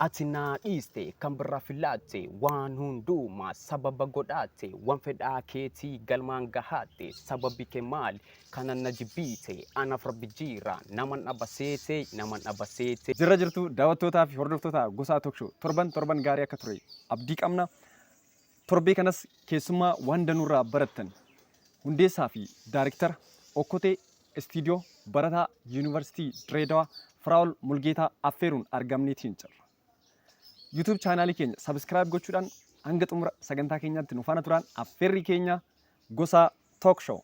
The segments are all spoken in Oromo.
Ati naa dhiiste kan biraa filaatte waan hundumaa sababa godhaatte waan fedhaa keetii galmaan gahaatte sababi kee maali kana na jibbiite anaaf rabbi jira naman dhaba seete naman dhaba seete. Jirra jirtu daawwattootaa fi hordoftoota Gosaa Talk Show torban torban gaarii akka ture abdii qabna. Torbee kanas keessummaa waan danuurraa barattan hundeessaa fi daariktara Okkotee Istiidiyoo barataa Yuunivarsiitii Direedawaa Firaa'ol Mulgeetaa affeeruun argamneetiin jirra. YouTube chaanaalii keenya subscribe gochuudhaan hanga xumura sagantaa keenyaatti nu faana turaan affeerri keenya Gosaa Talk Show.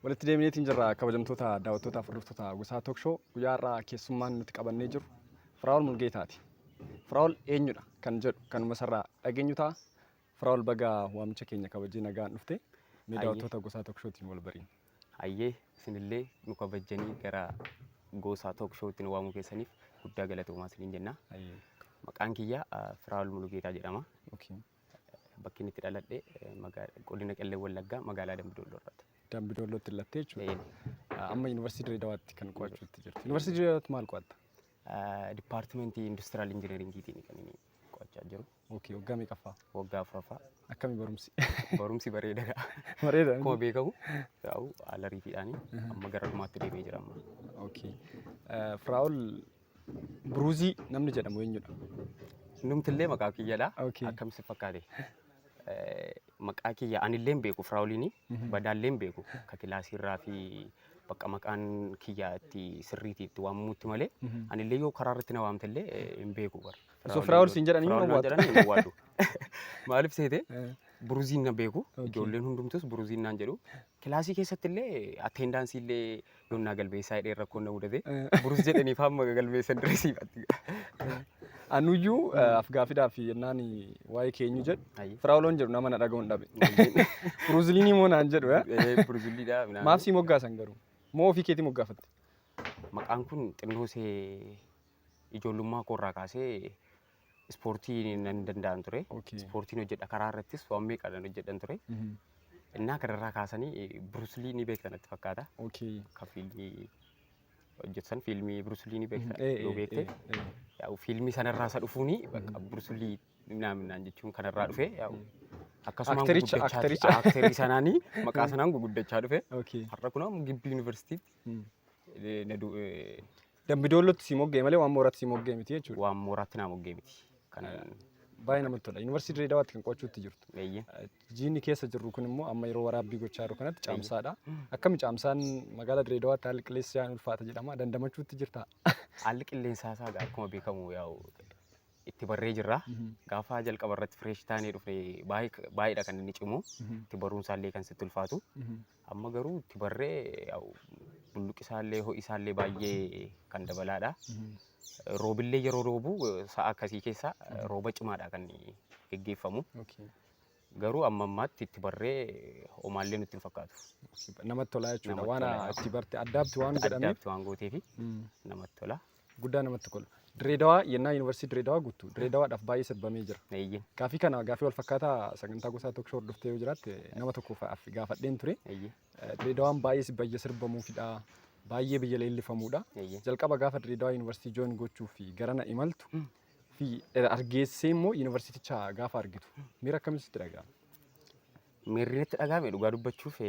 Walitti deebineetiin jirra kabajamtoota daawwattootaaf hordoftoota Gosaa Talk Show guyyaa har'aa keessummaan nuti qabannee jiru Firaa'ol Mulgeetaati. Firaa'ol eenyudha kan jedhu kanuma isarraa dhageenyu ta'a. Firaa'ol baga waamicha keenya kabajee nagaan dhufte. Mee daawwattoota Gosaa Talk Showtiin wal bariin. Hayyee isinillee nu kabajjanii gara Gosaa Talk Showtti nu waamuu keessaniif guddaa galatoomaa isiniin jenna. Maqaan kiyya Firaa'ol Mulugeetaa jedhama. Bakki inni itti dhaladhe godina Qellem Wallaggaa magaalaa Dambi Doolloo irratti. Dambi Doollootti dhalattee jechuudha. Amma Yuunivarsiitii Dirreedawaatti kan qo'achuutti jirtu. Yuunivarsiitii Dirreedawaatti maal qo'atta? Dipaartimentii Industiraal Injineeringiitiin kan inni qo'achaa jiru. Okay, waggaa meeqaffaa? Waggaa afuraffaa. Akkami barumsi? Barumsi bareedaadha. Bareeda. Akkuma beekamu yaa'u haala riitiidhaani amma gara dhumaatti deemee jira amma. Okay. Firaa'ol Buruuzii namni jedhamu eenyudha? Numtillee maqaa kiyyadha. Okay. Akkam si fakkaate? Maqaa kiyya anillee hin beeku Firaa'oliini. Badaallee hin beeku. Ka kilaasiirraa fi bakka maqaan kiyya itti sirriitii itti waamamutti malee anillee yoo karaa irratti na waamtellee hin beeku bara. Osoo Firaa'ol siin jedhanii Firaa'ol hin naan owwaatu. jedhanii hin owwaatu. Maaliif seete? Buruziin na beeku. Okay. Ijoolleen hundumtus buruziin naan jedhu. Kilaasii keessatti illee attendaansii illee yoon naa galmeessaa jedhee rakkoon na mudate. Buruz jedhanii faan maga galmeessan direesii. Anuyyuu afgaafiidhaaf yennaan waa'ee keenyu jedhu Ayyee. Firaa'oloon jedhu nama na dhaga'uun dhabe. Buruuziliin immoo naan jedhu. Buruziliidha. Maaf sii moggaasan garuu? Moo ofii keetii moggaafatte? Maqaan kun xinnoo see ijoollummaa koorraa kaasee ispoortii nan danda'an ture. Okay. Ispoortiin hojjedha karaa irrattis waan meeqa nan hojjedhan ture. Innaa kanarraa kaasanii Bruce Lee ni beektan natti fakkaata. Okay. Akka fiilmii hojjetan fiilmii Bruce Lee ni beekta yoo Eh, beekte. eh, eh. Yaa'u fiilmii sanarraa isa dhufuuni bakka Bruce Lee naaminaan jechuun kanarraa dhufe yaa'u akkasumaan Aktericha- guguddachaa aktericha. akterii sanaanii maqaa sanaan guguddachaa dhufe. Okay. Har'a kun ammoo gibbii yuunivarsiitiitti na Dambi Doollootti sii mogga'e malee waan mooraatti sii mogga'e miti jechuudha. Waan mooraatti naa mogga'e miti. Kan Baay'ee namatti tola. Yuunivarsiitii Dirreedawaatti kan qo'achuutti jirtu. Eeyyee. Jiinni keessa jirru kun immoo amma yeroo waraabbii gochaa jiru kanatti caamsaadha. Akkami caamsaan magaalaa Dirreedawaatti haalli qilleensi isaa ulfaata jedhama. Dandamachuutti jirtaa? Haalli qilleensaa isaa egaa akkuma beekamu yaa'u itti barree jirra. Gaafa jalqaba irratti fireesh taanee dhufne baay'eedha kan inni cimu. Itti baruunsaallee kan sitti ulfaatu. Amma garuu itti barree yaa'u bulluqisaallee ho'isaallee baay'ee kan dabalaadha. Roobillee yeroo roobu sa'a akkasii keessa rooba cimaadha kan geggeeffamu. Garuu amma ammaatti itti barree homaallee nutti hin fakkaatu. Namatti tolaa jechuudha. Namatti Waan tola. itti barte addaabti waan godhameef. Addaabti waan gooteefi namatti tola. Guddaa namatti tola. Direedawaa yennaa yuunivarsiitii Direedawaa guutu Direedawaadhaaf baay'ee sirbamee jira. Eeyyee. Gaafii kana gaafii wal fakkaataa sagantaa gosaa tokko hordoftee yoo jiraatte nama tokkoof gaafadheen ture. Eeyyee. Direedawaan baay'ee biyya sirbamuufidha. Baay'ee biyya leellifamuudha. Eeyyee. Jalqaba gaafa Direedawaa yuunivarsiitii join gochuu fi garana imaltu fi argeessee immoo yuunivarsiiticha gaafa argitu miira akkamitti sitti dhaga'ama? Miirri natti dhaga'ame dhugaa dubbachuuf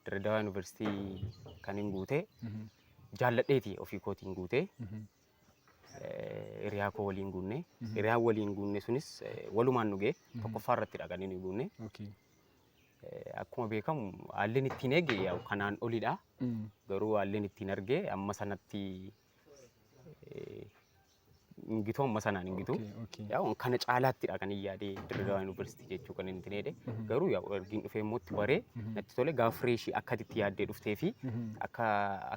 Direedawaa yuunivarsiitii kan hin guute jaalladheeti ofii kootiin guute. Hiriyaa koo waliin guunne. Hiriyaan waliin guunne sunis walumaan nu ga'e. Tokkoffaa irrattidha kan inni guunne. Akkuma beekamu haalli ittiin eege yaa'u kanaan olidha. Garuu haalli ittiin arge amma sanatti hin gitu amma sanaan hin gitu. Yaa'u kana caalaattidha kan hin yaade Dirreedawaa Yuunivarsiitii jechuu kan hin tineedhe. Garuu yaa'u ergiin dhufee immoo itti baree natti tole gaafa fireeshii akka itti yaaddee dhuftee fi akka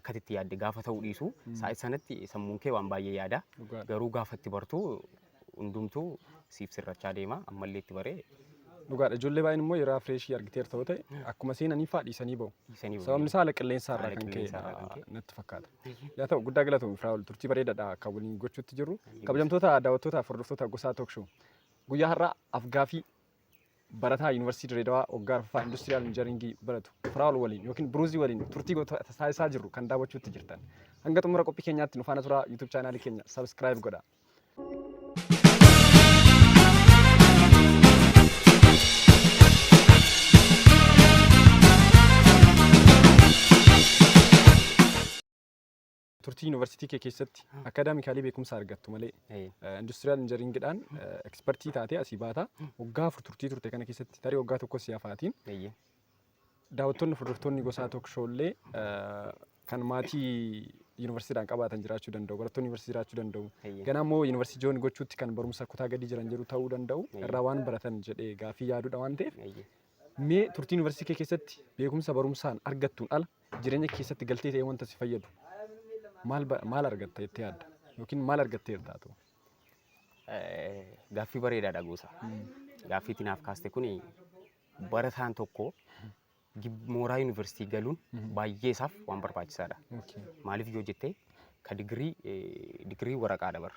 akka itti yaadde gaafa ta'uu dhiisu sa'aatii sanatti sammuun kee waan baay'ee yaada. Garuu gaafa itti bartu hundumtuu siif sirrachaa deema ammallee itti baree. Dhugaadha. Ijoollee baay'een immoo yeroo fireeshii argiteerta yoo ta'e akkuma seenanii fa'aa dhiisanii ba'u. Dhiisanii ba'u. Sababni isaa haala qilleensaa irraa Haala kan ka'e qilleensaa irraa kan ka'e. natti fakkaata. Yaa ta'u guddaa galatoomi Firaa'ol turtii bareedaadha kan waliin gochuutti jirru. Kabajamtoota daawwattootaa fi hordoftoota Gosaa Talk Show. Guyyaa har'aa afgaafii barataa Yuunivarsiitii Dirreedawaa waggaa arfaffaa Industrial Engineering baratu Firaa'ol waliin yookiin Biruuzii waliin turtii taasisaa jirru kan daawwachuutti jirtan. Hanga xumura qophii keenyaatti nu faana turaa. YouTube chaanaalii keenya subscribe godhaa. Turtii yuunivarsiitii kee keessatti academically beekumsa argattu malee industrial engineeringidhaan expertii taatee asii baata. Waggaa 4 turtii turte kana keessatti, tarii waggaa tokko si hafaatiin, daawwattoonni, hordoftoonni Gosaa Talk Showllee kan maatii yuunivarsiitiidhaan qabaatan jiraachuu danda'u. Barattoonni yuunivarsiitii jiraachuu danda'u. Ganaa immoo yuunivarsiitii join gochuutti kan barumsa kutaa gadii jiran jedhu ta'uu danda'u. Irraa waan baratan jedhee gaaffii yaaduudha waan ta'eef. Mee turtii yuunivarsiitii kee keessatti beekumsa barumsaan argattuun ala jireenya kee keessatti galtee ta'ee wanta si fayyadu maal argatta jettee yaadda? Yookiin maal argatteerta haa ta'u? Gaaffii bareedaadha, Gosa. Gaaffii itti naaf kaaste kuni, barataan tokko mooraa yuunivarsiitii galuun baay'ee isaaf waan barbaachisaadha. Maaliif yoo jette, ka digirii waraqaadha bar.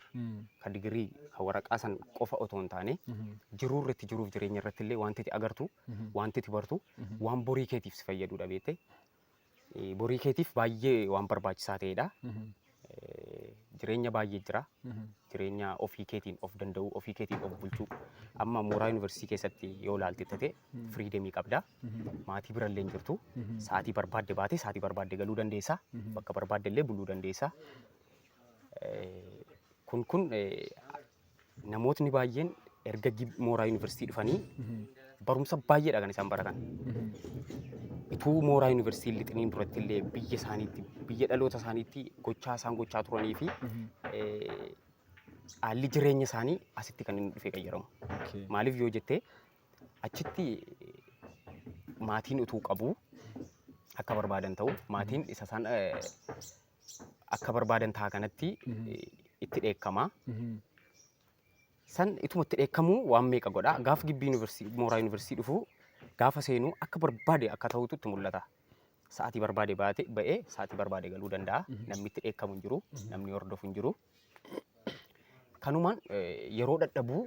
Ka digirii ka waraqaa san qofa otoo hin taane, jiruu irratti, jiruuf jireenya irratti illee wanti itti agartu, wanti itti bartu waan borii keetiif si fayyadudha, beekte. Borii keetiif baay'ee waan barbaachisaa ta'edha. Jireenya baay'ee jira. Jireenya ofii keetiin of danda'uu, ofii keetiin of bulchuu. Amma mooraa yuunivarsiitii keessatti yoo ilaalte ta'e, freedomii qabda. Maatii bira illee hin jirtu. Sa'aatii barbaadde baatee sa'aatii barbaadde galuu dandeessa. Bakka barbaadde illee buluu dandeessa. Kun namootni baay'een erga mooraa yuunivarsiitii dhufanii barumsa baay'eedha kan isaan baratan. Ituu mooraa yuunivarsiitii lixiniin duratti illee biyya isaaniitti, biyya dhaloota isaaniitti gochaa isaan gochaa turanii fi haalli jireenya isaanii asitti kan inni dhufee qayyaramu. Maaliif yoo jette, achitti maatiin utuu qabu akka barbaadan ta'u, maatiin isa isaan akka barbaadan ta'a kanatti itti dheekkama. San ituma itti dheekkamuu waan meeqa godha. Gaafa gibbii yuunivarsiitii, mooraa yuunivarsiitii dhufu, gaafa seenu akka barbaade akka ta'utu itti mul'ata. Sa'aatii barbaade baate ba'ee sa'aatii barbaade galuu danda'a. Namni itti dheekkamu hin jiru. Namni hordofu hin jiru. Kanumaan yeroo dadhabuu,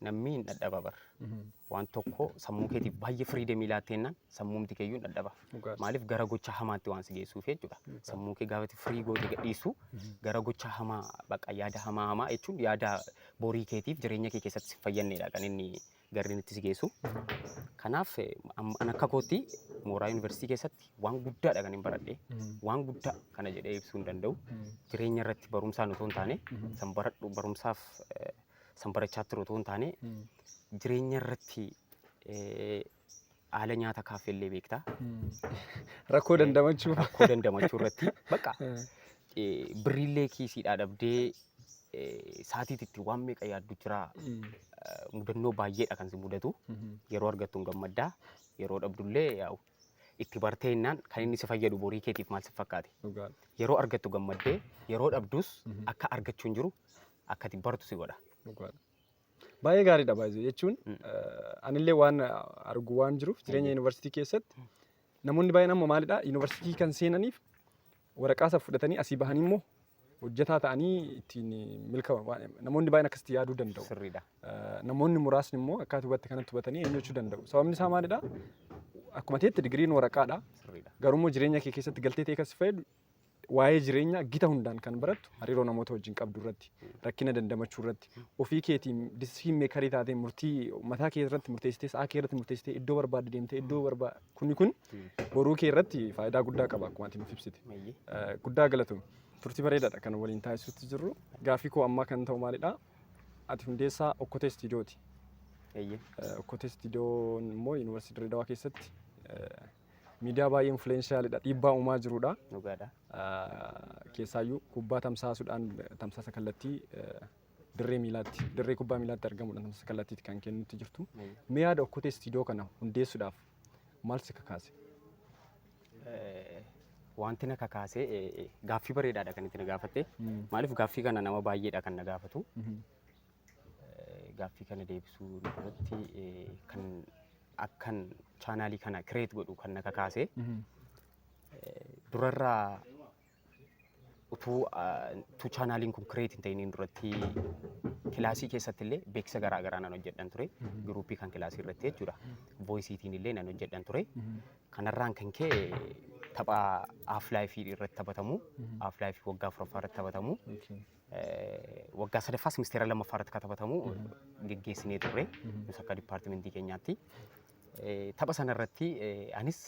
namni hin dadhaba bar. Waan tokko sammuu keetiif baay'ee freedomii laatteennaan sammuumti keeyyuu hin dadhaba. Maaliif, gara gocha hamaatti waan si geessuuf jechuudha. Sammuu kee gaafa free goote gadhiistu, gara gocha hamaa, bakka yaada hamaa, hamaa jechuun yaada borii keetiif jireenya kee keessatti si fayyannedha kan inni garri inni itti si geessu. Kanaaf an akka kootti mooraa yuunivarsiitii keessatti waan guddaadha kan hin baradhe. Waan guddaa kana jedhee ibsuu hin danda'u. Jireenya irratti barumsaan otoo hin taane, san baradhu barumsaaf san barachaa ture otoo hin taane, jireenya irratti haala nyaata kaaffeellee beektaa. Rakkoo dandamachuu. Rakkoo dandamachuu irratti bakka birriillee kiisiidhaa dhabdee sa'aatiitti waan meeqa yaaddu jira. Mudannoo baay'eedha kan si mudatu. Yeroo argattu hin gammaddaa. Yeroo dhabdullee yaa'u itti bartee jennaan kan inni si fayyadu borii keetiif maal si fakkaate? Yeroo argattu gammaddee, yeroo dhabdus akka argachuu hin jiru akka ati bartu si godha. Dhugaadha. Baay'ee gaariidha, baay'ee jechuun anillee waan argu waan jiruuf, jireenya yuunivarsiitii keessatti namoonni baay'een amma maalidha, yuunivarsiitii kan seenaniif waraqaa isa fudhatanii asii bahanii immoo hojjetaa ta'anii ittiin milkaa'u. Namoonni baay'een akkasitti yaaduu danda'u. Sirriidha. Namoonni muraasni immoo akka ati hubatte kanatti hubatanii eenyu jechuu danda'u. Sababni isaa maalidha? Akkuma ta'etti digiriin waraqaadha. Sirriidha. Garuu immoo jireenya kee keessatti galtee ta'e kan si fayyadu, waa'ee jireenyaa gita hundaan kan barattu, hariiroo namoota wajjin qabdu irratti, rakkina dandamachuu irratti, ofii keetiin decision makerii taatee murtii mataa kee irratti murteessitee, sa'aa kee irratti murteessitee, iddoo barbaadde deemtee, iddoo barbaadde, kuni kun boruu kee irratti faayidaa guddaa qaba akkuma ati nuuf ibsite. Guddaa galatoom. Turtii bareedaadha kan waliin taasisuutti jirru. Gaaffii koo ammaa kan ta'u maalidha? Ati hundeessaa Okkotee Istiidiyooti. Okkotee Istiidiyoon immoo Yuunivarsiitii Dirreedawaa keessatti miidiyaa baay'ee influentialidha. Dhiibbaa uumaa jirudha. Dhugaadha. Keessaayyuu kubbaa tamsaasuudhaan, tamsaasa kallattii dirree miilaatti, dirree kubbaa miilaatti argamuudhaan tamsaasa kallattiitti kan kennutti jirtu. Mee yaada Okkotee Istiidiyoo kana hundeessuudhaaf maal si kakaase? Wanti na kakaase, gaaffii bareedaadha kan itti na gaafatte. Maaliif, gaaffii kana nama baay'eedha kan na gaafatu. Gaaffii kana deebisuu duratti, kan akkan chaanaalii kana create godhu kan na kakaase, durarraa utuu chaanaaliin kun create hin ta'iniin duratti Kilaasii keessatti illee beeksisa garaa garaa nan hojjedhan ture. Giruuppii kan kilaasii irratti jechuudha. Voiceiitiin illee nan hojjedhan ture. Kanarraan kan ka'e tapha half lifeii irratti taphatamu, half lifeii waggaa afuraffaa irratti taphatamu, waggaa sadaffaa simisteera lammaffaa irratti kan taphatamu geggeessinee turre nus akka departmentii keenyaatti. Tapha sana irratti anis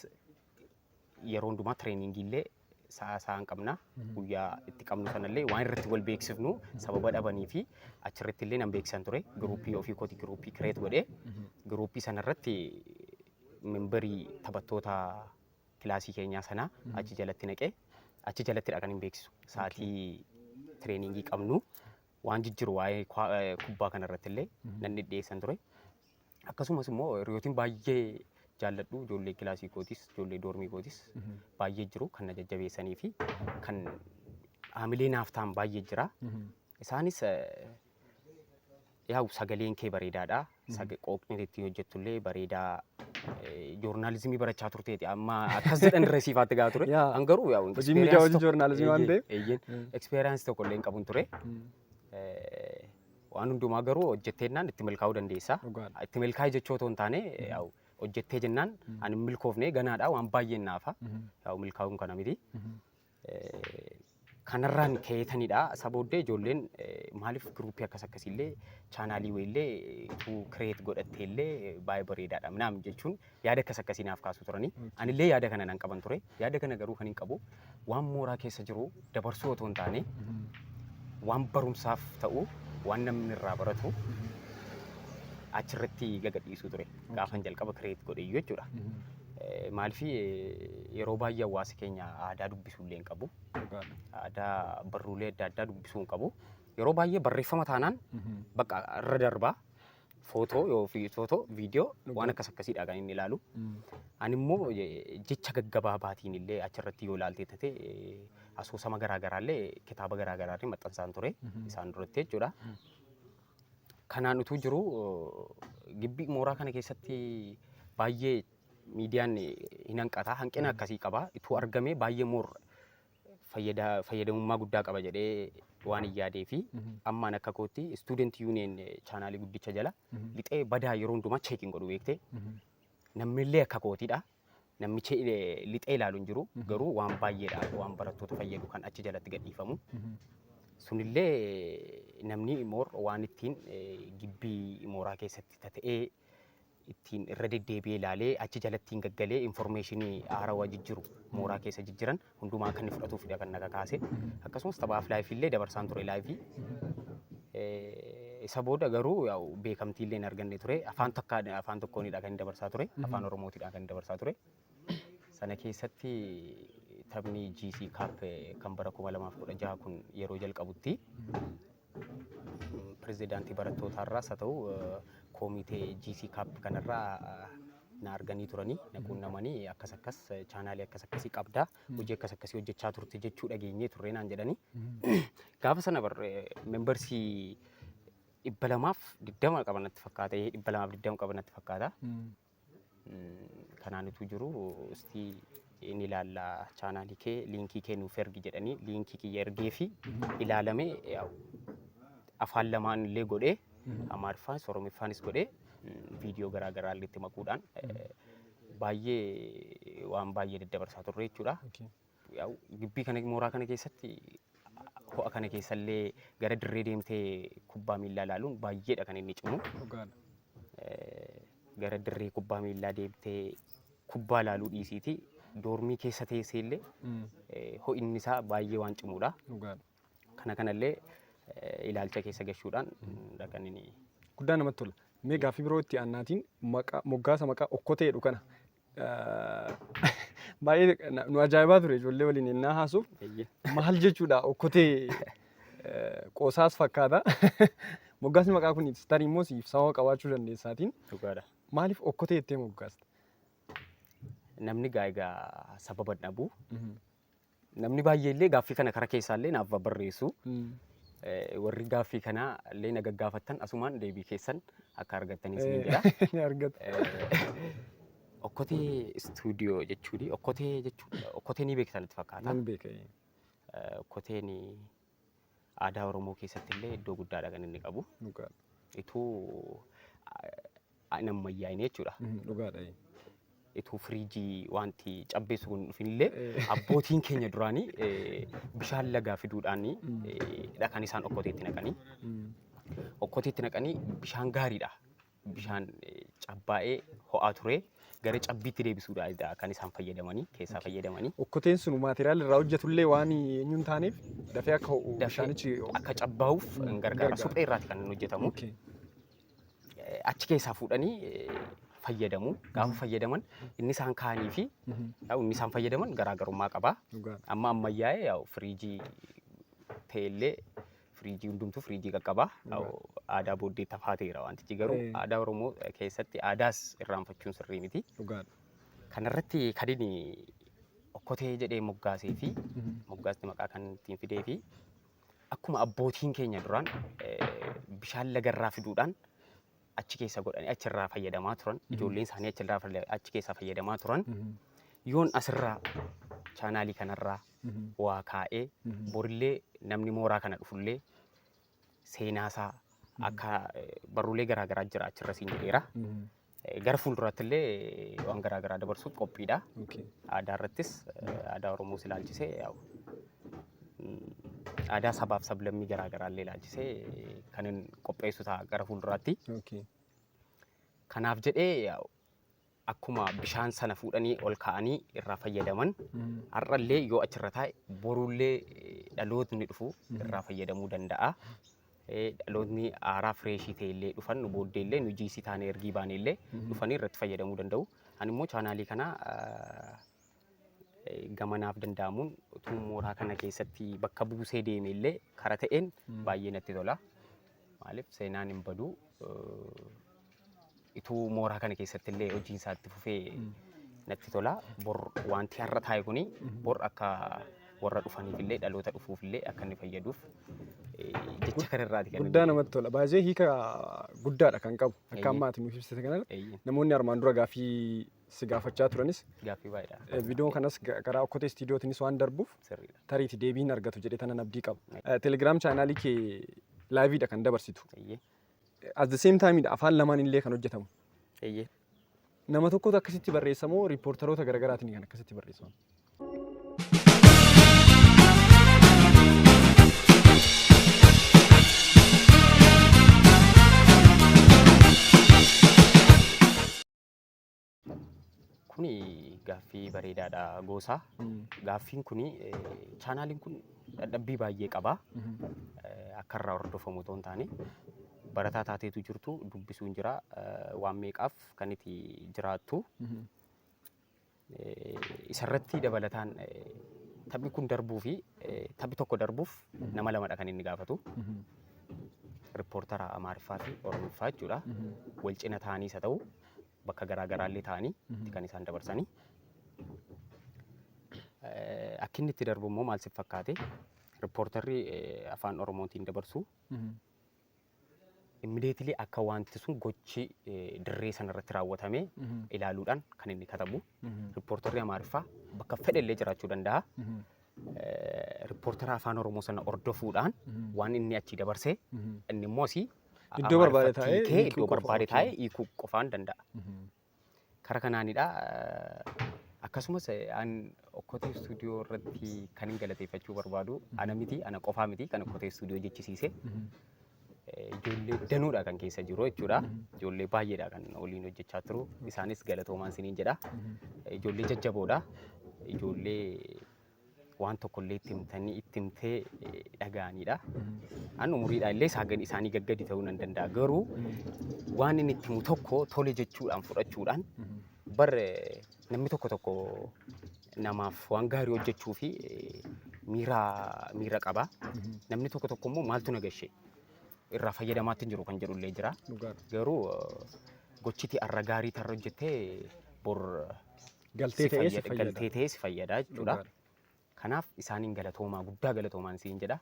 yeroo hundumaa trainingii illee sa'a sa'aan qabna. Guyyaa itti qabnu sanallee waan irratti wal beeksifnu sababa dhabanii fi achirratti illee nan beeksisan ture. Giruuppii ofii kooti giruuppii create godhee giruuppii sanarratti memberii taphattoota kilaasii keenyaa sanaa achi jalatti naqee achi jalattidha kan hin beeksisu. Sa'aatii trainingii qabnu waan jijjiru waa'ee kubbaa kanarratti illee nan dhidhiyeessan ture. Akkasumas immoo hiriyootiin baay'ee jaalladhu, ijoollee kilaasii kootis, ijoollee dormii kootis baay'ee jiru kan na jajjabeessanii fi kan haamilee naaf ta'an baay'ee jira. Isaanis yaa'u sagaleen kee bareedaadha. Qooqni ittiin hojjettullee bareedaa, journalismii barachaa turteeti amma akkas jedhan irra siifaatti gaa ture. An garuu yaa'u Hojiin miidiyaa hojii journalismii waan ta'eef. Eeyyeen, experienceii tokko illee hin qabun ture. Waan hundumaa garuu hojjetteennaan itti milkaa'uu dandeessa. Itti milkaa'e jechuu otoo hin taane, yaa'u hojjettee jennaan ani hin milkoofne, ganaadha, waan baay'een naafa. Yaa'u milkaa'uun kana miti. Kanarraan ka'eetanidha. Isa booddee ijoolleen maaliif giruuppii akkas akkasiillee channelii wayiillee utuu create godhattee illee baay'ee bareedaadha naam jechuun yaada akkas akkasii naaf kaasuu turanii. Anillee yaada kana nan qaban ture. Yaada kana garuu kan hin qabu waan mooraa keessa jiru dabarsuu otoo hin taane, waan barumsaaf ta'u, waan namni irraa baratu achirratti gagadhiisuu ture. Gaafan jalqaba create godhe iyyuu jechuudha. Maaliif yeroo baay'ee hawaasi keenya aadaa dubbisuu illee hin qabu. Aadaa barruulee adda addaa dubbisuu hin qabu. Yeroo baay'ee barreeffama taanaan bakka irra darbaa, footoo yoo footoo, viidiyoo, waan akkas akkasiidha kan inni ilaalu. Ani immoo jecha gaggabaabaatiin illee achirratti yoo ilaalte ta'e asoosama garaagaraa illee, kitaaba garaagaraa illee maxxansaan ture isaan duratti jechuudha. Kanaan utuu jiru gibbii mooraa kana keessatti baay'ee miidiyaan hin hanqata. Hanqina akkasii qaba. Utuu argamee baay'ee more fayyadamummaa guddaa qaba jedhee waan hin yaadee fi ammaan akka kootti student union channelii guddicha jala lixee badaa yeroo hundumaa checkiin godhu beektee, namni illee akka kootiidha. Namni lixee ilaalu hin jiru, garuu waan baay'eedha waan barattoota fayyadu kan achi jalatti gadhiifamu. Sunillee namni more waan ittiin gibbii mooraa keessatti ta'ee ittiin irra deddeebi'ee ilaalee achi jalatti hin gaggalee informationii haarawaa jijjiru mooraa keessa jijjiran hundumaa akka inni fudhatuufidha kan na kakaase. Akkasumas taphaaf liveii illee dabarsaan ture liveii. Isa booda garuu yaa'u beekamtii illee hin arganne ture. Afaan takka afaan tokkoonidha kan inni dabarsaa ture. Afaan Oromootiidha kan inni dabarsaa ture. Sana keessatti taphni GC Cup kan bara 2016 kun yeroo jalqabutti pirezidaantii barattootaarraas haa ta'u koomitee GC Cup kanarraa na arganii turanii na quunnamanii, akkas akkas channelii akkas akkasii qabdaa, hojii akkas akkasii hojjechaa turte jechuu dhageenyee turre naan jedhanii. Gaafa sana bar membersii 220 qaban natti fakkaata, 220 qaban natti fakkaata. Kanaan utuu jiru istii inni ilaalla channelii kee, linkii kee nuuf ergi jedhanii linkii kiyya ergee fi ilaalame, yaa'u afaan lamaan illee godhee, Amaariffaanis Oromiffaanis godhee, viidiyoo garaa garaa illee itti makuudhaan baay'ee waan baay'ee daddabarsaa turre jechuudha. Yaa'u gibbii kana mooraa kana keessatti ho'a kana keessallee gara dirree deemtee kubbaa miillaa ilaaluun baay'eedha kan inni cimu. Gara dirree kubbaa miillaa deemtee kubbaa ilaaluu dhiisiiti dormii keessa teessee illee ho'inni isaa baay'ee waan cimuudha. Kana kanallee ilaalcha keessa gashuudhaan kan inni Guddaa namatti tola. Mee gaaffii biroo itti aannaatiin maqaa moggaasa maqaa okkotee jedhu kana baay'ee nu ajaa'ibaa ture ijoollee waliin ennaa haasuuf, maal jechuudha okkotee, qoosaas fakkaata. Moggaasni maqaa kun tarii immoo siif sababa qabaachuu dandeessaatiin. Dhugaadha. Maaliif okkotee jettee moggaasta? Namni egaa sababa dhabu. Namni baay'ee illee gaaffii kana kara keessaa illee naaf barreessu. Warri gaaffii kana illee na gaggaafattan asumaan deebii keessan akka argattanii isiniin jedha. Ni argata. Okkotee istuudiyoo jechuuni. Okkotee jechuun okkotee ni beektan natti fakkaata. Nan beeka. Okkoteen Aadaa Oromoo keessatti illee iddoo guddaadha kan inni qabu. Ituu hin ammayyaa'in jechuudha. Dhugaadha. Ituu firiijii wanti cabbeessu kun dhufin illee abbootiin keenya duraanii bishaan lagaa fiduudhaan dha kan isaan okkoteetti naqanii. Okkoteetti naqanii bishaan gaariidha. Bishaan cabbaa'ee ho'aa ture gara cabbiitti deebisuudhaan kan isaan fayyadamanii keessaa fayyadamanii. Okkoteen sun maateriyaal irraa hojjetullee waan eenyu hin taaneef dafee akka ho'u bishaanichi akka cabbaa'uuf gargaara. Suphee irraati kan inni hojjetamu. Achi keessaa fuudhanii fayyadamu. Gaafa fayyadaman inni isaan kaa'anii fi inni isaan fayyadaman garaagarummaa qaba. Amma ammayyaa'ee yaa'u firiijii ta'ellee firiijii hundumtuu firiijii qaqqaba. Aadaa booddee tafaateera wantichi garuu aadaa Oromoo keessatti aadaas irraanfachuun sirrii miti. Kanarratti kan inni okkotee jedhee moggaasee fi moggaasni maqaa kan ittiin fidee fi akkuma abbootiin keenya duraan bishaan lagarraa fiduudhaan achi keessa godhanii achirraa fayyadamaa turan, ijoolleen isaanii achirraa achi keessaa fayyadamaa turan, yoon asirraa chaanaalii kanarraa waa kaa'ee borillee namni mooraa kana dhufullee seenaasaa akka barruulee garaagaraa jira achirra siin jedheera. Gara fuulduraatti illee waan garaagaraa dabarsuuf qophiidha. Aadaa irrattis aadaa Oromoos ilaalchisee aadaa sabaaf sablammii garaagaraa illee ilaalchisee kan hin qopheessu ta'a gara fuulduraatti. Kanaaf jedhee akkuma bishaan sana fuudhanii ol kaa'anii irraa fayyadaman har'allee yoo achirra taa'e borullee dhalootni dhufu irraa fayyadamuu danda'a. Dhalootni haaraa fireeshii ta'e illee dhufan nu booddee illee nu jiisii taanee ergii baane illee dhufanii irratti fayyadamuu danda'u. Ani immoo chaanaalii kana gamanaaf danda'amuun utuu mooraa kana keessatti bakka buusee deeme illee kara ta'een baay'ee natti tola. Maaliif seenaan hin badu, ituu mooraa kana keessatti illee hojiin isaa itti fufee natti tola. Bor wanti har'a taa'e kuni bor akka warra dhufaniif illee dhaloota dhufuuf illee akka inni fayyaduuf jecha kanarraati kan Guddaa namatti tola. Baay'ee hiika guddaadha kan qabu. Akka ammaati nuuf ibsite kanarratti namoonni armaan dura gaaffii si gaafachaa turanis gaaffii baay'eedha. Viidiyoon kanas karaa Okkotee Istiidiyootiinis waan darbuuf tariiti deebiin argatu jedhee tanan abdii qaba. Telegiraam chaanaalii kee laayiviidha kan dabarsitu. At the same time afaan lamaan illee kan hojjetamu. Nama tokkotu akkasitti barreessa moo riippoortaroota garaagaraatiin kan akkasitti barreessamu? Kuni gaaffii bareedaadha Goosaa. Gaaffiin kuni chaanaaliin kun dadhabbii baay'ee qaba. Akka irraa hordofamu otoo hin taane barataa taateetu jirtu dubbisuun jira, waan meeqaaf kan itti jiraattu. Isarratti dabalataan taphni kun darbuu fi taphni tokko darbuuf nama lamadha kan inni gaafatu. Rippoortara Amaariffaa fi Oromiffaa jechuudha. Wal cina ta'aniis haa ta'u bakka garaa garaallee ta'anii itti kan isaan dabarsanii. Akki inni itti darbu immoo maal siif fakkaate? Rippoortarri afaan Oromootiin dabarsu immediately akka wanti sun gochi dirree sanarratti raawwatame ilaaluudhaan kan inni katabu. Rippoortarri Amaariffaa bakka fedhe illee jiraachuu danda'a. Rippoortara afaan Oromoo sana hordofuudhaan waan inni achii dabarsee inni immoo asii Iddoo barbaade taa'ee hiikee hiikuu iddoo qofa, barbaade taa'ee hiikuu qofaan danda'a. Kara kanaanidha. Akkasumas an Okkotee Istuudiyoo irratti kan hin galateeffachuu barbaadu ana miti, ana qofaa miti kan Okkotee Istuudiyoo jechisiise. Ijoollee danuudha kan keessa jiru jechuudha. Ijoollee baay'eedha kan waliin hojjechaa turu. Isaanis galatoomaan isiniin jedha. Ijoollee jajjaboodha. Ijoollee waan tokkollee itti himtanii itti himtee dhaga'anidha. An umuriidhaan illee isaanii gaggadi ta'uu nan danda'a. Garuu waan inni itti himu tokko tole jechuudhaan fudhachuudhaan bar namni tokko tokko namaaf waan gaarii hojjechuu fi miira qaba. Namni tokko tokko immoo maaltu na gashe irraa fayyadamaatti hin jiru kan jedhu illee jira. Garuu gochiti arra gaarii tarra hojjettee bor galtee ta'ee si fayyada. Galtee ta'ee si fayyada jechuudha. Kanaaf isaaniin galatoomaa, guddaa galatoomaan siin jedha.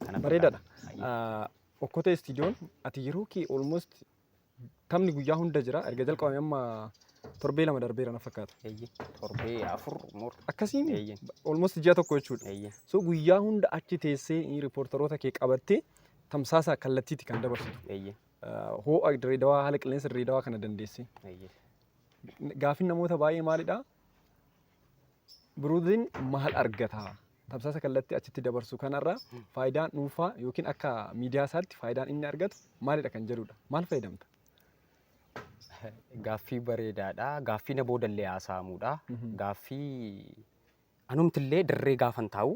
Kana Bareedaadha. Okkotee Istiidiyoon ati yeroo kee almost taphni guyyaa hunda jira. Erga jalqabame amma Torbee 2 darbeera na fakkaata. Eeyyee. Torbee 4 mor. Akkasiin Eeyyee. almost ji'a tokko jechuudha. Eeyyee. So guyyaa hunda achi teessee riippoortaroota kee qabattee tamsaasa kallattiitti kan dabarsitu. Eeyyee. Ho'a Dirree Dawaa, haala qilleensa Dirree Dawaa kana dandeessee. Eeyyee. Gaaffiin namoota baay'ee maalidha? Biruuziin maal argata? Tamsaasa kallattii achitti dabarsu kanarraa faayidaan dhuunfaa yookiin akka miidiyaa isaatti faayidaan inni argatu maalidha kan jedhudha. Maal fayyadamta? Gaaffii bareedaadha. Gaaffii na boodallee haasa'amudha. Gaaffii anumtillee dirree gaafan taa'u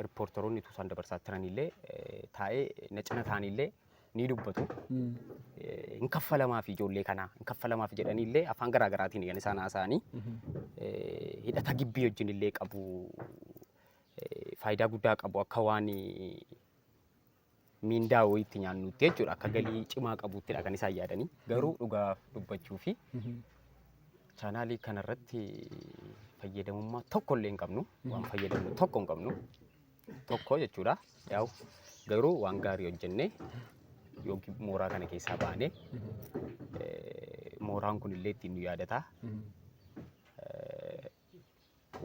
riippoortaroonni utuu isaan dabarsaa turanillee taa'ee na cina ta'anillee ni dubbatu. Hin kaffalamaaf ijoollee kanaa hin kaffalamaaf jedhaniillee afaan garaa garaatiin kan isaan haasa'anii hidhata gibbii wajjin illee qabu, faayidaa guddaa qabu, akka waan miindaa wayiitti nyaannutti jechuudha, akka galii cimaa qabuuttidha kan isaan yaadanii. Garuu dhugaa dubbachuu fi chaanaalii kanarratti fayyadamummaa tokko illee hin qabnu, waan fayyadamnu tokko hin qabnu tokko jechuudha. Yaa'u garuu waan gaarii hojjennee yookiin mooraa kana keessaa baanee mooraan kun illee ittiin nu yaadata.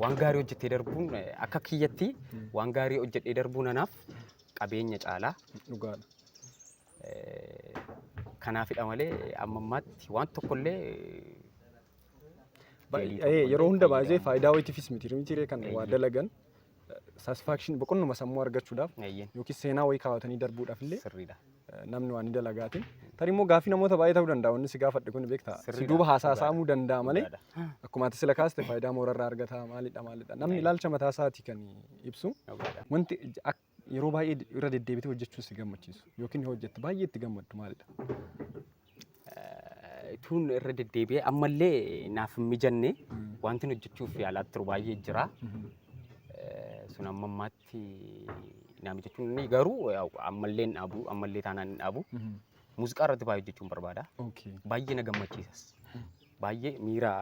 Waan gaarii hojjettee darbuun, akka kiyyatti waan gaarii hojjedhee darbuun anaaf qabeenya caalaa. Dhugaadha. Kanaafidha malee amma ammaatti waan tokkollee galii Yeroo hunda baay'ee fayyadamu. Faayidaa wayitiifis miti miti kan waa dalagan, satisfaction boqonnuma sammuu argachuudhaaf yookiin seenaa wayii kaawwatanii darbuudhaaf illee Sirriidha. Namni waan ni dalagaatiin. Tarii immoo gaaffii namoota baay'ee ta'uu danda'a wanni si gaafadhe kun, beektaa. Si Sirriidha. duuba haasaa Dhugaadha. saamuu danda'a malee Dhugaadha. akkuma ati sila kaaste faayidaa moorarraa argata maalidha maalidha. Namni ilaalcha mataa isaatii kan ibsu. Dhugaadha. Wanti yeroo baay'ee irra deddeebitee hojjechuun si gammachiisu yookiin hojjette baay'ee itti gammaddu maalidha? Tuun irra deddeebi'ee ammallee naaf hin mijanne wanti hojjechuuf yaalaa turu baay'ee jira. Sun amma ammaatti naa mijachuun inni garuu yaa'u ammallee hin dhaabu, ammallee taanaan hin dhaabu. Muuziqaa irratti baay'ee hojjechuun barbaada. Baay'ee na gammachiisas. Baay'ee miira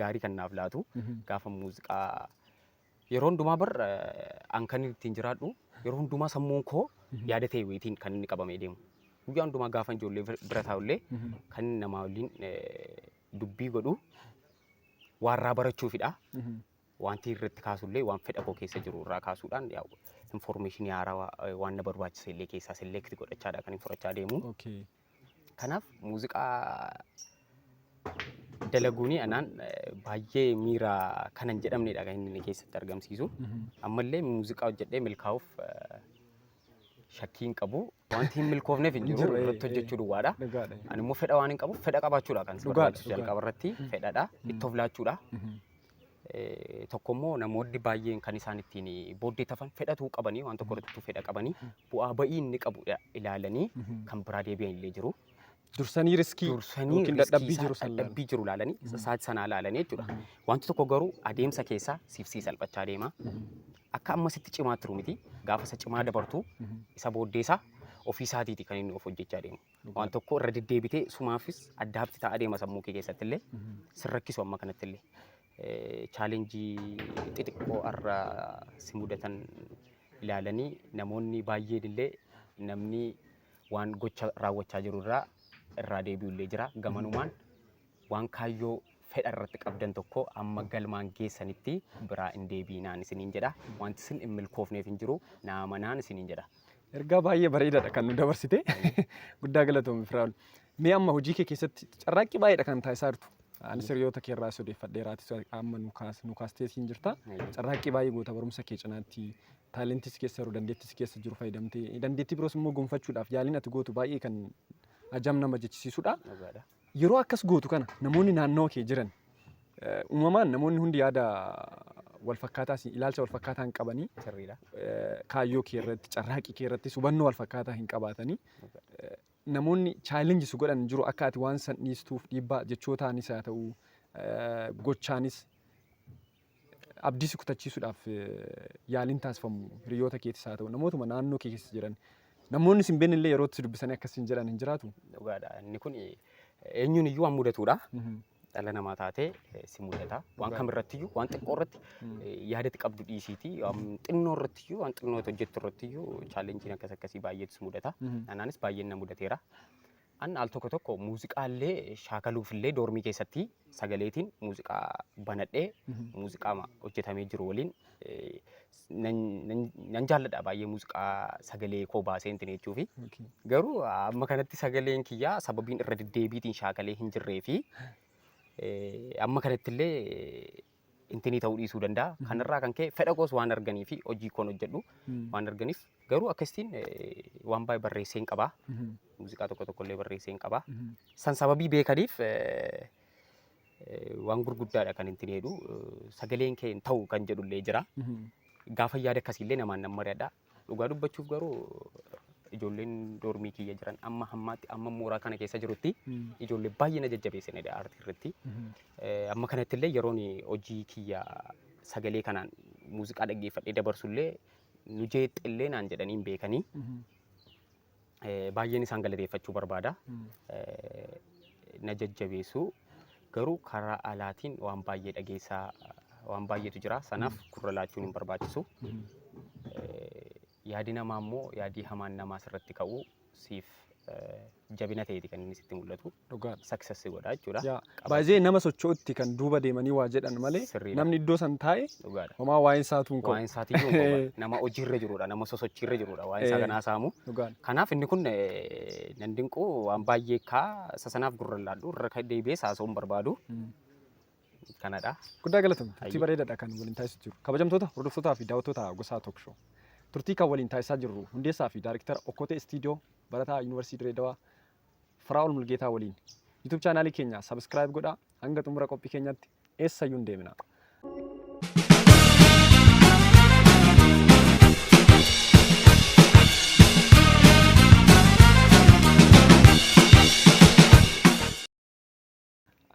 gaarii kan naaf laatu gaafa muuziqaa yeroo hundumaa bar an kan ittiin jiraadhu, yeroo hundumaa sammuun koo yaada ta'e wayiitiin kan inni qabamee deemu. Guyyaa hundumaa gaafa ijoollee bira taa'ullee kan inni namaa waliin dubbii godhu waarraa barachuufidha. Wanti irratti kaasullee waan fedha koo keessa jiru irraa kaasuudhaan yaa'u information haarawaa waan na barbaachise illee keessaa select godhachaadha kan hin fudhachaa deemu. Kanaaf muuziqaa dalaguuni anaan baay'ee miira kanan jedhamnedha kan inni keessatti argamsiisu. Ammallee muuziqaa hojjedhee milkaa'uuf shakkii hin qabu. Wanti hin milkoofneef hin Hin jiru, jiru, irratti hojjechuu duwwaadha. Dhugaadha. Ani immoo fedha waan hin qabuuf, fedha qabaachuudha kan si barbaachisu jalqaba irratti fedhadha. Itti of laachuudha. Tokko immoo namoonni baay'een kan isaan ittiin booddee tafan fedhatuu qabanii, waan tokko irratti fedha qabanii bu'aa ba'ii inni qabu ilaalanii kan biraa deebi'an illee jiru. Dursanii riskii Dursanii yookiin riskii dadhabbii isaa jiru san ilaalu. Dadhabbii jiru ilaalanii, sa'aatii sanaa ilaalanii jechuudha. Wanti tokko garuu adeemsa keessaa siif sii salphachaa deema. Akka amma sitti cimaa turu miti. Gaafa isa cimaa dabartu isa booddeesaa ofii isaatiiti kan inni of hojjechaa deemu. Waan tokko irra deddeebitee sumaafis addaabti ta'aa deema, sammuu kee keessatti illee sin rakkisu amma kanatti illee. Challenge xixiqqoo har'a si mudatan ilaalanii namoonni baay'een illee namni waan gocha raawwachaa jiru irraa deebi'u illee jira. Gamanumaan waan kaayyoo fedha irratti qabdan tokko amma galmaan geessanitti biraa hin deebiinaan isiniin jedha. Wanti isin hin milkoofneef hin jiru, naa amanaan isiniin jedha. Ergaa baay'ee bareedaadha kan nu dabarsite. Guddaa galatoomi, Firaa'ol. Mee amma hojii kee keessatti carraaqqii baay'eedha kan taasisaa jirtu. Anis hiriyoota kee irraa odeeffadheeraatis amma nu kaasteetiin jirta. Carraaqqii baay'ee goota barumsa kee cinaatti, talentis keessa jiru, dandeettis keessa jiru fayyadamtee dandeettii biroos immoo gonfachuudhaaf yaaliin ati gootu baay'ee kan ajam nama jechisiisudha. Dhugaadha. Yeroo akkas gootu kana namoonni naannoo kee jiran, uumamaan namoonni hundi yaada wal fakkaataa, ilaalcha wal fakkaataa hin qabanii Sirriidha. Kaayyoo kee irratti, carraaqqii kee irrattis hubannoo wal fakkaataa hin qabaatanii, namoonni challenge si godhan jiru akka ati waan san dhiistuuf, dhiibbaa jechootaanis haa ta'u gochaanis abdii si kutachiisuudhaaf yaaliin taasifamu hiriyoota keetis haa ta'u namootuma naannoo kee keessa jiran, namoonni sin beekne illee yeroo itti si dubbisanii akkasiin jedhan hin jiraatu. Dhugaadha. Inni kun eenyuun iyyuu waan mudatudha. Dhala namaa taatee si mudata. Waan kamirrattiyyuu, waan xiqqoo irratti yaadatti qabdu dhiisiiti. Waan xinnoo irrattiyyuu, waan xinnoo hojjettu irrattiyyuu challengeiin akkas akkasii baay'eetu si mudata. Anaanis baay'een na mudateera. An al tokko tokko muuziqaallee shaakaluufillee doormii keessatti sagaleetiin muuziqaa banadhee muuziqaa hojjetamee jiru waliin nan jaalladha baay'ee muuziqaa sagalee koo baasee hin jechuufi. Garuu amma kanatti sagaleen kiyyaa sababiin irra deddeebiitiin shaakalee hin jirree fi amma kanatti illee intinii ta'uu dhiisuu danda'a. Kanarraa kan ka'e fedha koos waan arganii fi hojii koon hojjedhu waan arganiif garuu akkasitiin waan baay'ee barreessee hin qabaa. Muuziqaa tokko tokko illee barreessee hin qabaa. San sababii beekaniif waan gurguddaadha kan intin jedhu sagaleen kee hin ta'u kan jedhu illee jira. Gaafa yaada akkasiillee namaan nan mari'adha. Dhugaa dubbachuuf garuu ijoolleen doormii kiyya jiran amma hammaatti amma mooraa kana keessa jirutti ijoollee baay'ee na jajjabeessanidha aartii irratti. Amma kanatti illee yeroon hojii kiyya sagalee kanaan muuziqaa dhaggeeffadhee dabarsullee nu jeexxillee naan jedhanii hin beekanii. Baay'een isaan galateeffachuu barbaada. Na jajjabeessu garuu karaa alaatiin waan baay'ee dhageessaa waan baay'eetu jira. Sanaaf gurra laachuun hin barbaachisu. Yaadi namaa immoo yaadii hamaan namaa sirratti ka'u siif jabina ta'eeti kan inni sitti mul'atu. Dhugaadha. Success godha jechuudha. Yaa baay'ee nama socho'utti kan duuba deemanii waa jedhan malee Sirriidha. namni iddoo san taa'e Dhugaadha. homaa waa'een isaatu hin ka'u. Waa'een isaatiiyyuu hin ka'u. Nama hojiirra jirudha. Nama sosochiirra jirudha. Waa'een isaa kanaa saamu. Dhugaadha. Kanaaf inni kun nan dinqu waan baay'ee kaa isa sanaaf gurra laadhu irra deebi'ee haasa'uu hin barbaadu. Kanadha. Guddaa galatoomi. Turtii Hayyee. bareedaadha kan waliin taasisaa jiru. Kabajamtoota hordoftootaa fi daawwattoota Gosaa Talk Show. Turtii kan waliin taasisaa jirru hundeessaa fi daariktara Okkotee Istiidiyoo barataa Yuunivarsiitii Dirree Dawaa Firaa'ol Mulgeetaa waliin. YouTube chaanaalii keenya subscribe godhaa hanga xumura qophii keenyaatti eessayyuu hin deemina.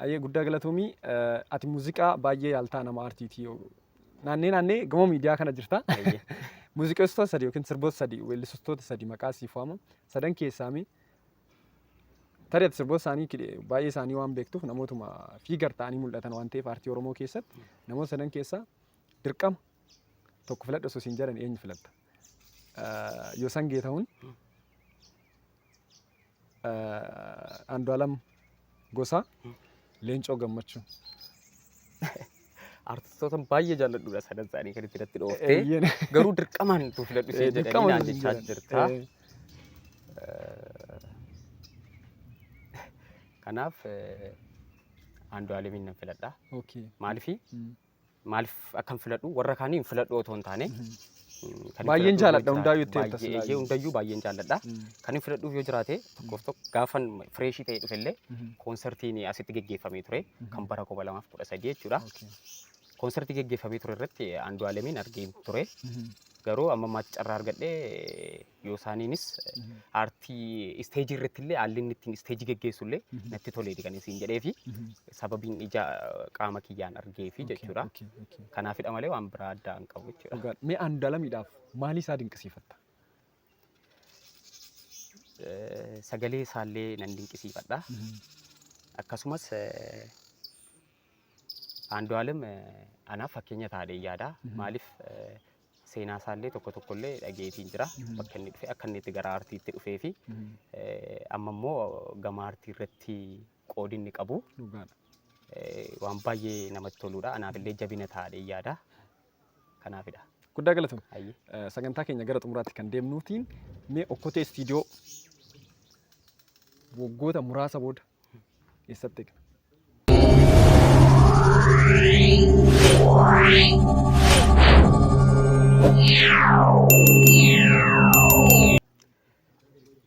Ayyee guddaa galatoomii. Ati muuziqaa baay'ee yaaltaa nama aartiiti. Naannee naannee gama miidiyaa kana jirta. Ayyee. Muuziqeessitoota sadi yookiin sirboota sadi weellistoota sadi maqaa siif waama. Sadan keessaa mee tarii ati sirboota isaanii baay'ee isaanii waan beektuuf namootuma fiigar ta'anii mul'atan waan ta'eef aartii Oromoo keessatti namoota sadan keessaa dirqama tokko filadhu osoo siin jedhan eenyu filatta? Yoosan Geetahuun, Andu'aalam Gosaa, Leencoo Gammachuu. Artistoota baay'ee jaalladhudha sadan isaanii kan itti natti dhooftee. Eeyyeen. Garuu dirqamaan tu filadhu siin jedhanii Dirqama naan siin jechaa jedhan. jirta. Kanaaf Andu'aalemiin nan filadha. Okay. Maalifi maaliif akkan filadhu warra kaanii hin filadhu otoo hin taane. Kan hin Baay'een filadhuuf yoo jaaladha jiraate hundaayyuu itti baay'ee hirta eeyyee silaayyuu. hundayyuu baay'een jaalladha. Kan hin filadhuuf yoo jiraate tokkoof tokko gaafan fireeshii ta'e dhufellee koonsartiin asitti geggeeffamee ture kan bara 2013 jechuudha. Okay. Koonsartii geggeeffamee ture irratti Andu'aalemiin argeen ture. Garuu amma ammaatti carraa argadhee yoo isaaniinis aartii isteejii irratti illee haalli inni ittiin isteejii geggeessu illee natti toleeti kan isin jedhee fi sababiin ija qaama kiyyaan argee fi jechuudha. Okay, okay. Kanaafidha malee waan biraa addaa hin qabu jechuudha. Dhugaadha. Mee Andu'aalemiidhaaf maalii isaa dinqisiifatta? Sagalee isaallee nan dinqisiifadha. Akkasumas Andu'aalem anaaf fakkeenya taadhee yaada. Maaliif seenaa isaallee tokko tokkollee dhageetiin jira. Bakka inni dhufe akka inni itti gara aartiitti dhufee fi amma immoo gama aartii irratti qoodi inni qabu Dhugaadha. waan baay'ee namatti toludha. Anaaf illee jabina taadhee yaada. Kanaafidha. Guddaa galatoomi. Hayyee. Sagantaa keenya gara xumuraatti kan deemnuutiin mee Okkotee Istiidiyoo waggoota muraasa booda eessatti eegna?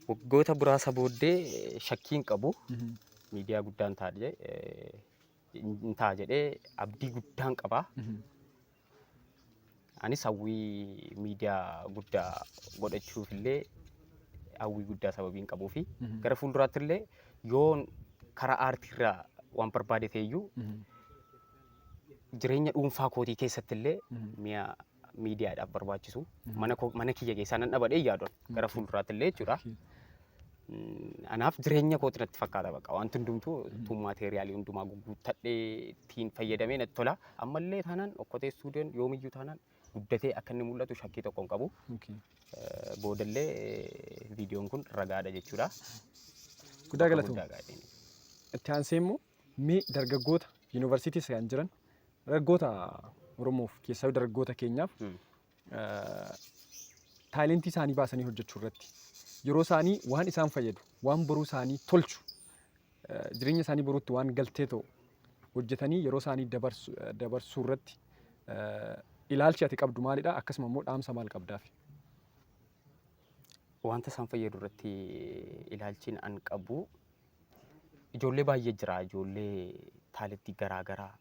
Waggoota muraasa booddee shakkii hin qabu. Miidiyaa guddaan ta'a jedhee hin ta'a jedhee abdii guddaan qaba. Anis hawwii miidiyaa guddaa godhachuuf illee hawwii guddaa sababii hin qabuu fi gara fuulduraatti illee yoon karaa aartiirraa waan barbaade ta'eyyuu jireenya dhuunfaa kootii keessatti illee mi'a miidiyaadhaaf barbaachisu mana koo mana kiyya keessaa nan dhabadhee yaadon gara fuulduraatti illee jechuudha. Anaaf jireenya kooti natti fakkaata bakka wanti hundumtuu tun maateeriyaalii hundumaa guguuttadhee ittiin fayyadamee natti tola. Ammallee taanaan Okkotee Istuudiyoon yoomiyyuu taanaan guddatee akka inni mul'atu shakkii tokko hin qabu. Boodallee viidiyoon kun ragaadha jechuudha. Guddaa Bakka galatoom. guddaa gaadheen. Itti aansee immoo mee dargaggoota yuunivarsiitii kan jiran, dargaggoota Oromoof, keessaa dargaggoota keenyaaf, talentii isaanii baasanii hojjechuu irratti yeroo isaanii waan isaan fayyadu, waan boruu isaanii tolchu, jireenya isaanii boruutti waan galtee ta'u hojjetanii yeroo isaanii dabarsuu irratti ilaalchi ati qabdu maalidha? Akkasuma immoo dhaamsa maal qabdaaf? Wanta isaan fayyadu irratti ilaalchiin an qabu, ijoollee baay'ee jira. Ijoollee talentii garaa garaa,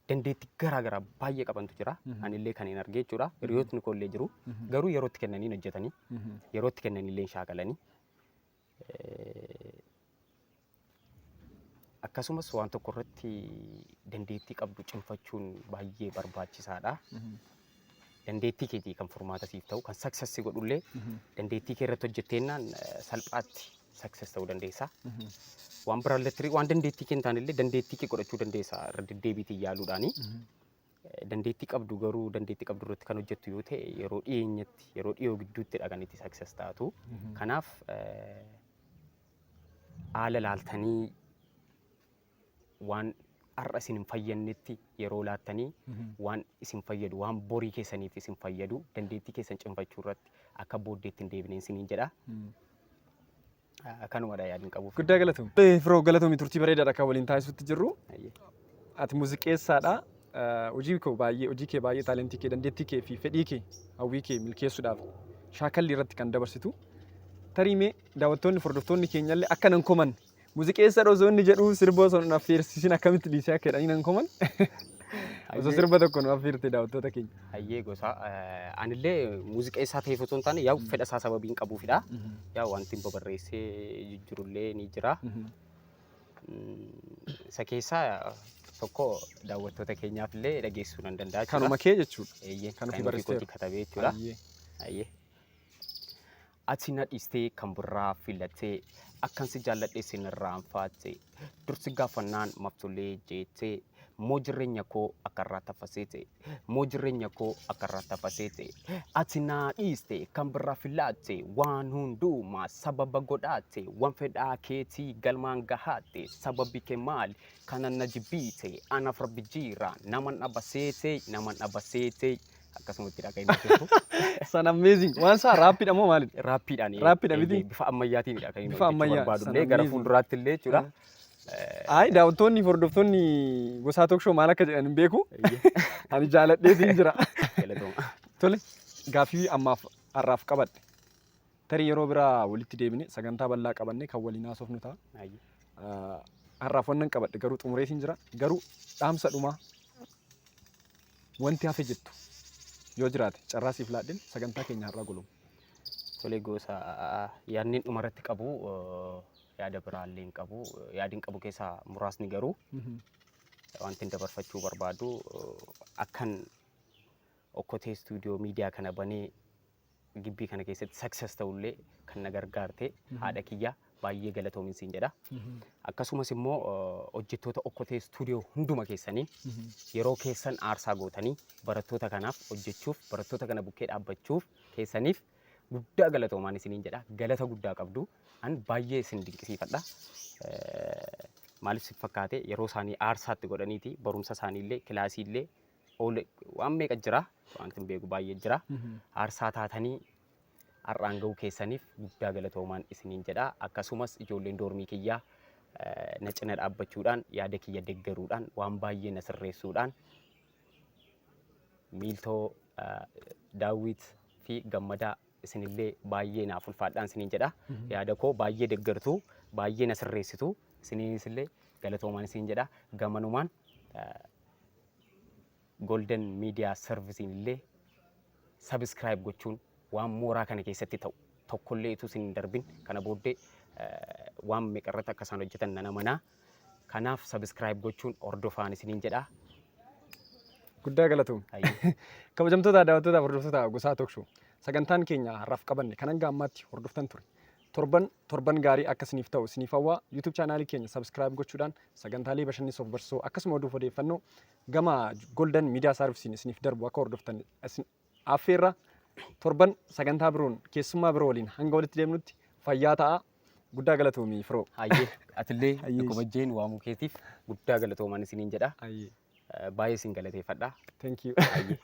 dandeettii garaa garaa baay'ee qabantu jira. Anillee kan hin argee jechuudha. Hiriyootni koo illee jiru. Garuu yeroo itti kennanii hin hojjetanii. Yeroo itti kennanii illee hin shaakalanii. Akkasumas waan tokko irratti dandeettii qabdu cimfachuun baay'ee barbaachisaadha. Dandeettii keetii kan furmaata siif ta'u, kan success godhullee dandeettii kee irratti hojjetteennaan salphaatti success ta'uu dandeessa. Waan biraallee, waan dandeettii kee hin taanellee dandeettii kee godhachuu dandeessa irra deddeebiitiin yaaluudhaani. Dandeettii qabdu garuu dandeettii qabdu irratti kan hojjettu yoo ta'e, yeroo dhiyeenyatti, yeroo dhiyoo gidduuttidha kan itti success taatu. Kanaaf haala laaltanii waan har'a isin hin fayyadnetti yeroo laattanii, waan isin fayyadu, waan borii keessaniif isin fayyadu, dandeettii keessan cimfachuu irratti akka booddeetti hin deebineen isiniin jedha. Kanumadha yaadin qabuuf. Guddaa galatoom. Firoo, galatoomii, turtii bareedaadha kan waliin taasisutti jirru. Ati muuziqeessaadha. Hojii koo baay'ee, hojii kee baay'ee, talentii kee, dandeettii kee fi fedhii kee, hawwii kee milkeessuudhaaf shaakalli irratti kan dabarsitu. Tarii mee daawwattoonni, hordoftoonni keenyallee akka nan koman, muuziqeessaadha osoo inni jedhuu sirba osoo hin affeersisin akkamitti dhiisee akka jedhanii nan koman, osoo sirba tokko nu affeerte daawwattoota keenya. Hayyee gosa, anillee muuziqeessaa ta'eef osoo hin taane, yaa'u fedha isaa sababiin qabuufidha. Yaa'u wanti hin babarreessee jirullee ni jira. Isa keessaa tokko daawwattoota keenyaaf illee dhageessisuu nan danda'a jechuudha. Kanuma kee jechuudha. Eeyyee, kan ofii kan ofii barreessiteeru. kootii katabee jechuudha. Hayyee. Hayyee. Ati na dhiistee kan biraa filattee, akkan si jaalladhe sin irraanfatte, dursi gaafannaan maftolee jettee, moo jireenya koo akka irraa tafaseete, moo jireenya koo akka irraa tafaseete. Ati na dhiiste kan biraa filatte, waan hundumaa sababa godhatte, waan fedhaa keetii galmaan gahaatte, sababi kee maali kana na jibbiite? Anaaf rabbi jira, naman dhabaseete, naman dhabaseete. Akkasumatti dha kan inni hojjetu. San amazing. Waan isaa raappiidha moo maalidha? Raappiidhaan. Raappiidha miti? Bifa ammayyaatiinidha kan inni Bifa hojjechuu ammayyaa, barbaadu san illee gara amazing. fuulduraatti illee jechuudha. Ayi, daawwattoonni fi hordoftoonni Gosaa Talk Show maal akka jedhan hin beeku. Ani jaaladheetiin jira. Galatooma. Tole, gaaffii ammaaf har'aaf qabadhe. Tarii yeroo biraa walitti deebine sagantaa bal'aa qabanne kan waliin haasofnu ta'a. Hayyee. Har'aaf wannan qabadhe garuu xumureetiin jira. Garuu dhaamsa dhumaa wanti hafe jettu yoo jiraate carraa siif laadhin, sagantaa keenya har'aa golumu. Tole gosa, yaadni dhumarratti qabu, yaada biraallee hin qabu. Yaadni qabu keessaa muraasni garuu wanti hin dabarfachuu barbaadu, akkan Okkotee Istuudiyoo miidiyaa kana banee gibbii kana keessatti success ta'ullee kan na gargaarte haadha kiyya baay'ee galatoomin siin jedha. Akkasumas immoo hojjettoota Okkotee Istuudiyoo hunduma keessanii, yeroo keessan aarsaa gootanii barattoota kanaaf hojjechuuf, barattoota kana bukkee dhaabbachuuf keessaniif guddaa galatoomaan isiniin jedha. Galata guddaa qabdu. An baay'ee isin dinqisiifadha. Maaliif si fakkaate, yeroo isaanii aarsaatti godhaniiti barumsa isaaniillee, kilaasiillee oole, waan meeqa jira, wanti hin beeku baay'ee jira. Aarsaa taatanii har'aan ga'uu keessaniif guddaa galatoomaan isiniin jedha. Akkasumas ijoolleen doormii kiyyaa na cina dhaabbachuudhaan, yaada kiyya deggeruudhaan, waan baay'ee na sirreessuudhaan, miiltoo Daawwit fi Gammadaa, isinillee baay'ee naaf ulfaadhaan isiniin jedha. Yaada koo baay'ee deggertu, baay'ee na sirreessitu, isiniinis illee galatoomaan isiniin jedha. Gamanumaan Golden Media Servicein illee subscribe gochuun waan mooraa kana keessatti ta'u tokkollee utuu isin hin darbin, kana booddee waan meeqa irratti akka isaan hojjetan nan amanaa. Kanaaf subscribe gochuun hordofaan isiniin jedha. Guddaa galatoom. Hayyee. Kabajamtoota daawwattoota, hordoftoota Gosaa Talk Show, sagantaan keenya har'aaf qabanne kan hanga ammaatti hordoftan ture. Torban torban gaarii akka isiniif ta'u isiniif hawwaa, YouTube chaanaalii keenya subscribe gochuudhaan sagantaalee bashannansiisoof barsiisoo akkasuma oduuf odeeffannoo gama Golden Media Servicein isiniif darbu akka hordoftan isin affeerra. Torban sagantaa biroon keessummaa biroo waliin hanga walitti deemnutti fayyaa ta'a. Guddaa galatoomi, firoo. Hayyee, atillee Hayyee. Kabajjeen waamuu keetiif guddaa galatoomaan isiniin jedha. Hayyee. Baay'ee isin galateeffadha. Thank you. Hayyee.